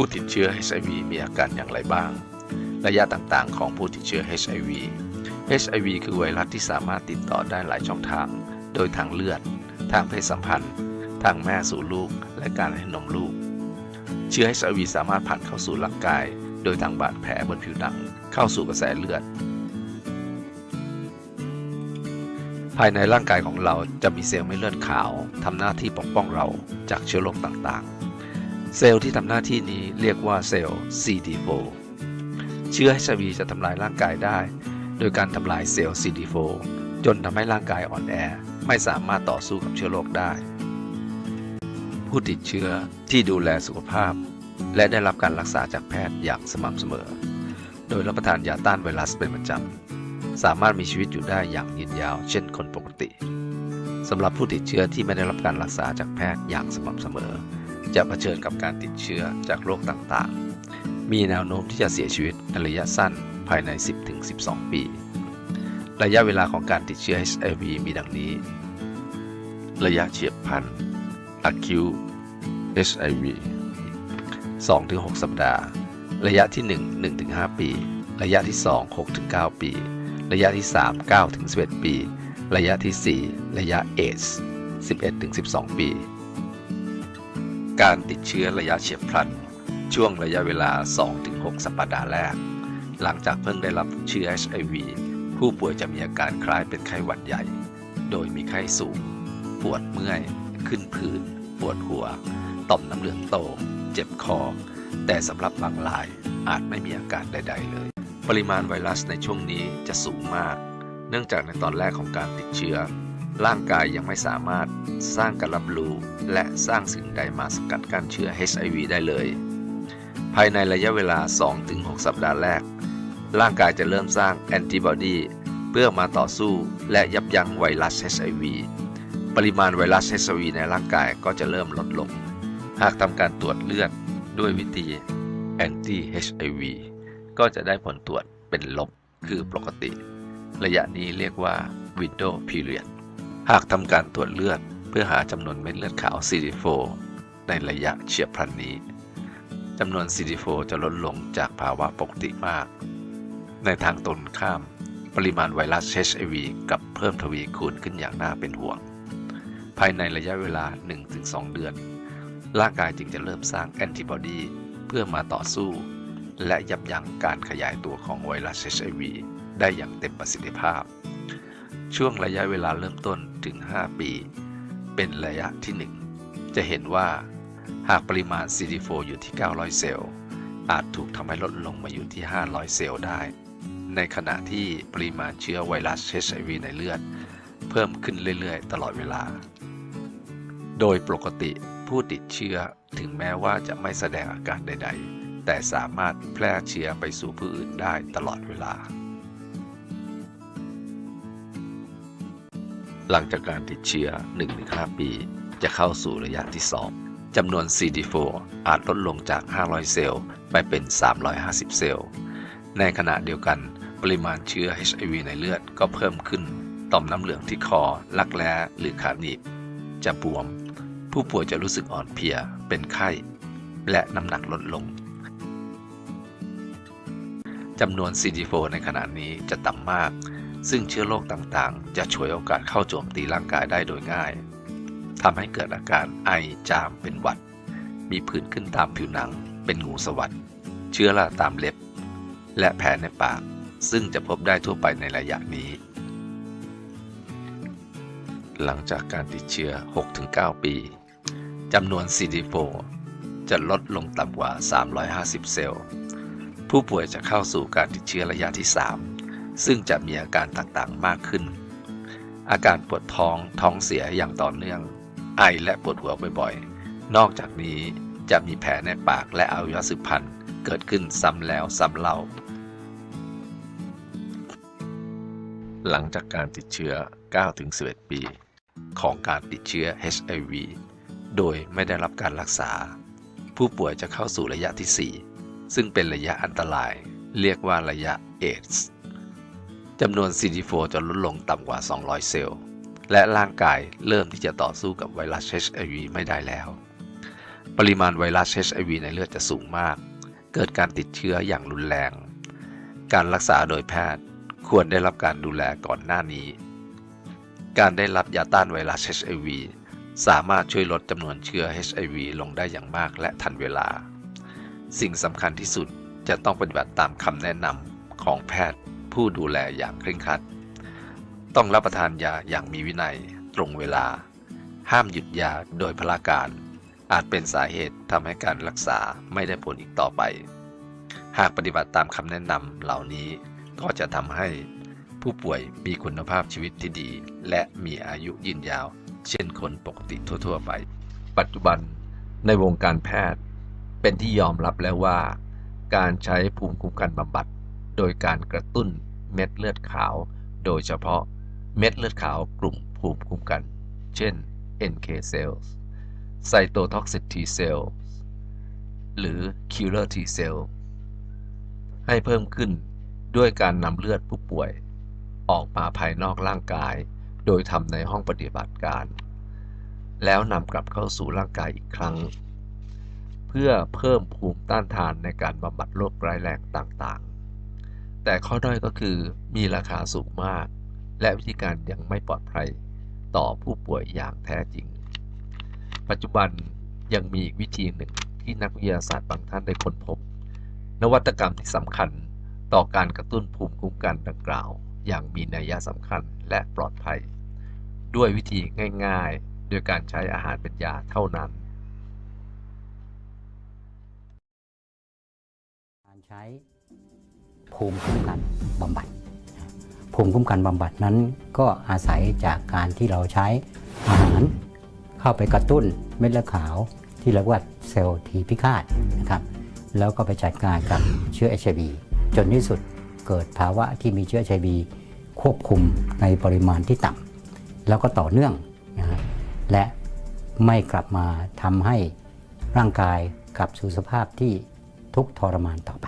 ຜູ້ຕິດເຊື້ອ HIV ມີອາການຢ່າງໄລບ້າງ? ໄລຍະຕ່າງໆຂອງຜູ້ຕິດເຊື້ອ HIV. HIV ຄືໄວຣັສທີ່ສາມາດຕິດຕໍ່ໄດ້ຫຼາຍຊ່ອງທາງ, ໂດຍທາງເລືອດ, ທາງເພດສຳພັນ, ທາງແມ່ສູ່ລູກ ແລະ ການໃຫ້ນົມລູກ. ເຊື້ອ HIV ສາມາດຜ່ານເຂົ້າສູ່ຮ່າງກາຍໂດຍທາງບາດແຜບົນຜິວໜັງ, ເຂົ້າສູ່ກະແສເລືອດ. ພາຍໃນຮ່າງກາຍຂອງເຮົາຈະມີເຊວເມັດເລືອດຂາວທຳໜ້າທີ່ປົກປ້ອງເຮົາຈາກເຊື້ອໂລກຕ່າງໆ. ເຊວທີ່ທຳໜ້າທີ່ນີ້ລຽກວ່າເຊວ CD four. ເຊື້ອ HIV ຈະທຳລາຍຮ່າງກາຍໄດ້ໂດຍການທຳລາຍເຊວ CD four ຈົນທຳໃຫ້ຮ່າງກາຍອ່ອນແອ, ໄມ່ສາມາດຕໍ່ສູ້ກັບເຊື້ອໂລກໄດ້. ຜູ້ຕິດເຊື້ອທີ່ດູແລສຸຂະພາບ ແລະ ໄດ້ຮັບການລັກສາຈາກແພດຢ່າງສະໝ່ຳສະເໝີ, ໂດຍຮັບປະທານຢາຕ້ານໄວຣັສເປັນປະຈຳ, ສາມາດມີຊີວິດຢູ່ໄດ້ຢ່າງຍືນຍາວເຊັ່ນຄົນປົກກະຕິ. ສຳລັບຜູ້ຕິດເຊື້ອທີ່ໄມ່ໄດ້ຮັບການລັກສາຈາກແພດຢ່າງສະໝ່ຳສະເໝີ ຈະປະເຊີນກັບການຕິດເຊື້ອຈາກໂລກຕ່າງໆ, ມີແນວໂນ້ມທີ່ຈະເສຍຊີວິດໃນໄລຍະສັ້ນພາຍໃນສິບເຖິງສິບສອງປີ. ໄລຍະເວລາຂອງການຕິດເຊື້ອ HIV ມີດັ່ງນີ້: ໄລຍະເຊຍບພລັນ Acute HIV ສອງເຖິງຫົກສັບດາ, ໄລຍະທີໜຶ່ງ ໜຶ່ງເຖິງຫ້າປີ, ໄລຍະທີສອງ ຫົກເຖິງເກົ້າປີ, ໄລຍະທີສາມ ເກົ້າເຖິງສິບເອັດປີ, ໄລຍະທີສີ່ ໄລຍະເອດ ສິບເອັດເຖິງສິບສອງປີ. ການຕິດເຊື້ອໄລຍະເຊຍບພລັນ ຊ່ວງໄລຍະເວລາສອງເຖິງຫົກສັບປະດາແລກ ຫຼັງຈາກເພິ່ງໄດ້ຮັບເຊື້ອ HIV, ຜູ້ປ່ວຍຈະມີອາການຄ້າຍເປັນໄຂ້ຫວັດໃຫຍ່ ໂດຍມີໄຂ້ສູງ, ປວດເມື່ອຍ, ຂຶ້ນຜືດ, ປວດຫົວ, ຕ່ອມນ້ຳເຫຼືອງໂຕ, ເຈັບຄໍ, ແຕ່ສຳລັບບາງລາຍອາດໄມ່ມີອາການໃດໆເລີຍ. ປະລິມານໄວຣັສໃນຊ່ວງນີ້ຈະສູງມາກ, ເນື່ອງຈາກໃນຕອນແລກຂອງການຕິດເຊື້ອ, ຮ່າງກາຍຍັງໄມ່ສາມາດສ້າງການຮັບຮູ້ ແລະ ສ້າງສິ່ງໃດມາສະກັດກັ້ນເຊື້ອ HIV ໄດ້ເລີຍ. ພາຍໃນໄລຍະເວລາສອງເຖິງຫົກສັບດາແລກ, ຮ່າງກາຍຈະເລີ່ມສ້າງແອນຕິບອດີ້ເພື່ອມາຕໍ່ສູ້ ແລະ ຢັບຢັ້ງໄວຣັສ HIV. ປະລິມານໄວຣັສ HIV ໃນຮ່າງກາຍກໍຈະເລີ່ມລົດລົງ. ຫາກທຳການຕວດເລືອດດ້ວຍວິທີແອນຕິ HIV ກໍຈະໄດ້ຜົນຕວດເປັນລົບ ຄືປົກກະຕິ. ໄລຍະນີ້ລຽກວ່າ Window Period. ຫາກທຳການຕວດເລືອດເພື່ອຫາຈຳນວນເມັດເລືອດຂາວ CD four ໃນໄລຍະເຊຍບພລັນນີ້, ຈຳນວນ CD four ຈະລົດລົງຈາກພາວະປົກກະຕິມາກ. ໃນທາງຕົງກັນຂ້າມ, ປະລິມານໄວຣັສ HIV ກັບເພີ່ມທະວີຄູນຂຶ້ນຢ່າງໜ້າເປັນຫ່ວງ. ພາຍໃນໄລຍະເວລາໜຶ່ງເຖິງສອງເດືອນ, ຮ່າງກາຍຈຶ່ງຈະເລີ່ມສ້າງແອນຕິບອດີ້ເພື່ອມາຕໍ່ສູ້ ແລະ ຢັບຢັ້ງການຂະຫຍາຍຕົວຂອງໄວຣັສ HIV ໄດ້ຢ່າງເຕັມປະສິດທິພາບ. ຊ່ວງໄລຍະເວລາເລີ່ມຕົ້ນເຖິງຫ້າປີ ເປັນໄລຍະທີໜຶ່ງ ຈະເຫັນວ່າ ຫາກປະລິມານ CD four ຢູ່ທີ່ເກົ້າຮ້ອຍເຊວ ອາດຖືກທຳໃຫ້ລົດລົງມາຢູ່ທີ່ຫ້າຮ້ອຍເຊວໄດ້, ໃນຂະນະທີ່ປະລິມານເຊື້ອໄວຣັສ HIV ໃນເລືອດເພີ່ມຂຶ້ນເລື້ອຍໆຕະຫຼອດເວລາ. ໂດຍປົກກະຕິ, ຜູ້ຕິດເຊື້ອ ເຖິງແມ້ວ່າຈະໄມ່ສະແດງອາການໃດໆ, ແຕ່ສາມາດແຜ່ເຊື້ອໄປສູ່ຜູ້ອື່ນໄດ້ຕະຫຼອດເວລາ. ຫຼັງຈາກການຕິດເຊື້ອໜຶ່ງເຖິງຫ້າປີ ຈະເຂົ້າສູ່ໄລຍະທີສອງ, ຈຳນວນ CD four ອາດລົດລົງຈາກຫ້າຮ້ອຍເຊວໄປເປັນສາມຮ້ອຍຫ້າສິບເຊວ. ໃນຂະນະດຽວກັນ, ປະລິມານເຊື້ອ HIV ໃນເລືອດກໍເພີ່ມຂຶ້ນ, ຕ່ອມນ້ຳເຫຼືອງທີ່ຄໍ, ລັກແຮ້ ຫຼື ຂາໜີບ ຈະບວມ, ຜູ້ປ່ວຍຈະຮູ້ສຶກອ່ອນເພຍ, ເປັນໄຂ້ ແລະ ນ້ຳໜັກລົດລົງ. ຈຳນວນ CD four ໃນຂະນະນີ້ຈະຕ່ຳມາກ, ຊຶ່ງເຊື້ອໂລກຕ່າງໆຈະສວຍໂອກາດເຂົ້າໂຈມຕີຮ່າງກາຍໄດ້ໂດຍງ່າຍ, ທຳໃຫ້ເກີດອາການໄອ, ຈາມ, ເປັນຫວັດ, ມີຜື່ນຂຶ້ນຕາມຜິວໜັງ, ເປັນງູສະຫວັດ, ເຊື້ອລາຕາມເລັບ ແລະ ແຜໃນປາກ, ຊຶ່ງຈະພົບໄດ້ທົ່ວໄປໃນໄລຍະນີ້. ຫຼັງຈາກການຕິດເຊື້ອຫົກເຖິງເກົ້າປີ, ຈຳນວນ CD four ຈະລົດລົງຕ່ຳກວ່າສາມຮ້ອຍຫ້າສິບເຊວ. ຜູ້ປ່ວຍຈະເຂົ້າສູ່ການຕິດເຊື້ອໄລຍະທີສາມ, ຊຶ່ງຈະມີອາການຕ່າງໆມາກຂຶ້ນ. ອາການປວດທ້ອງ, ທ້ອງເສຍຢ່າງຕໍ່ເນື່ອງ, ໄອ ແລະ ປວດຫົວບ່ອຍໆ. ນອກຈາກນີ້, ຈະມີແຜໃນປາກ ແລະ ອະໄວຍະວະສືບພັນເກີດຂຶ້ນຊ້ຳແລ້ວຊ້ຳເລົ່າ. ຫຼັງຈາກການຕິດເຊື້ອເກົ້າເຖິງສິບເອັດປີ ຂອງການຕິດເຊື້ອ HIV ໂດຍໄມ່ໄດ້ຮັບການລັກສາ, ຜູ້ປ່ວຍຈະເຂົ້າສູ່ໄລຍະທີສີ່ ຊຶ່ງເປັນໄລຍະອັນຕະລາຍ, ລຽກວ່າໄລຍະເອດ. ຈຳນວນ CD four ຈະລົດລົງຕ່ຳກວ່າສອງຮ້ອຍເຊວ ແລະ ຮ່າງກາຍເລີ່ມທີ່ຈະຕໍ່ສູ້ກັບໄວຣັສ HIV ໄມ່ໄດ້ແລ້ວ. ປ ปริมาณไวรัส เอช ไอ วี ในเลือดจะสูงมาก เกิดการติดเชื้ออย่างรุนแรง การรักษาโดยแพทย์ควรได้รับการดูแลก่อนหน้านี้ การได้รับยาต้านไวรัส เอช ไอ วี สามารถช่วยลดจำนวนเชื้อ เอช ไอ วี ลงได้อย่างมากและทันเวลา สิ่งสำคัญที่สุดจะต้องปฏิบัติตามคำแนะนำของแพทย์ผู้ดูแลอย่างเคร่งครัด ต้องรับประทานยาอย่างมีวินัย ตรงเวลา ห้ามหยุดยาโดยพลาการ อาจเป็นสาเหตุทำให้การรักษาไม่ได้ผลอีกต่อไป หากปฏิบัติตามคำแนะนำเหล่านี้ ก็จะทำให้ผู้ป่วยมีคุณภาพชีวิตที่ดี และมีอายุยืนยาว เช่นคนปกติทั่วๆ ไป ปัจจุบันในวงการแพทย์เป็นที่ยอมรับแล้วว่า การใช้ภูมิคุ้มกันบำบัดโดยการกระตุ้นเม็ดเลือดขาว โดยเฉพาะเม็ดเลือดขาวกลุ่มภูมิคุ้มกัน เช่น เอ็น เค cells cytotoxic T cells หรือ killer T cell ให้เพิ่มขึ้นด้วยการนำเลือดผู้ป่วยออกมาภายนอกร่างกาย โดยทำในห้องปฏิบัติการ แล้วนำกลับเข้าสู่ร่างกายอีกครั้ง เพื่อเพิ่มภูมิต้านทานในการบำบัดโรคร้ายแรงต่างๆ แต่ข้อด้อยก็คือมีราคาสูงมาก และวิธีการยังไม่ปลอดภัยต่อผู้ป่วยอย่างแท้จริง ปัจจุบันยังมีอีกวิธีหนึ่งที่นักวิทยาศาสตร์บางท่านได้ค้นพบ นวัตกรรมที่สำคัญต่อการกระตุ้นภูมิคุ้มกันดังกล่าว อย่างมีนัยสำคัญและปลอดภัย ด้วยวิธีง่ายๆ โดยการใช้อาหารเป็นยาเท่านั้น การใช้ภูมิคุ้มกันบำบัด ภูมิคุ้มกันบำบัดนั้นก็อาศัยจากการที่เราใช้อาหารเข้าไปกระตุ้นเม็ดเลือดขาวที่เรียกว่าเซลล์ T พิฆาตนะครับ แล้วก็ไปจัดการกับเชื้อ เอช ไอ วี จนที่สุดเกิดภาวะที่มีเชื้อ เอช ไอ วี ควบคุมในปริมาณที่ต่ำ แล้วก็ต่อเนื่องนะฮะ และไม่กลับมาทำให้ร่างกายกลับสู่สภาพที่ทุกข์ทรมานต่อไป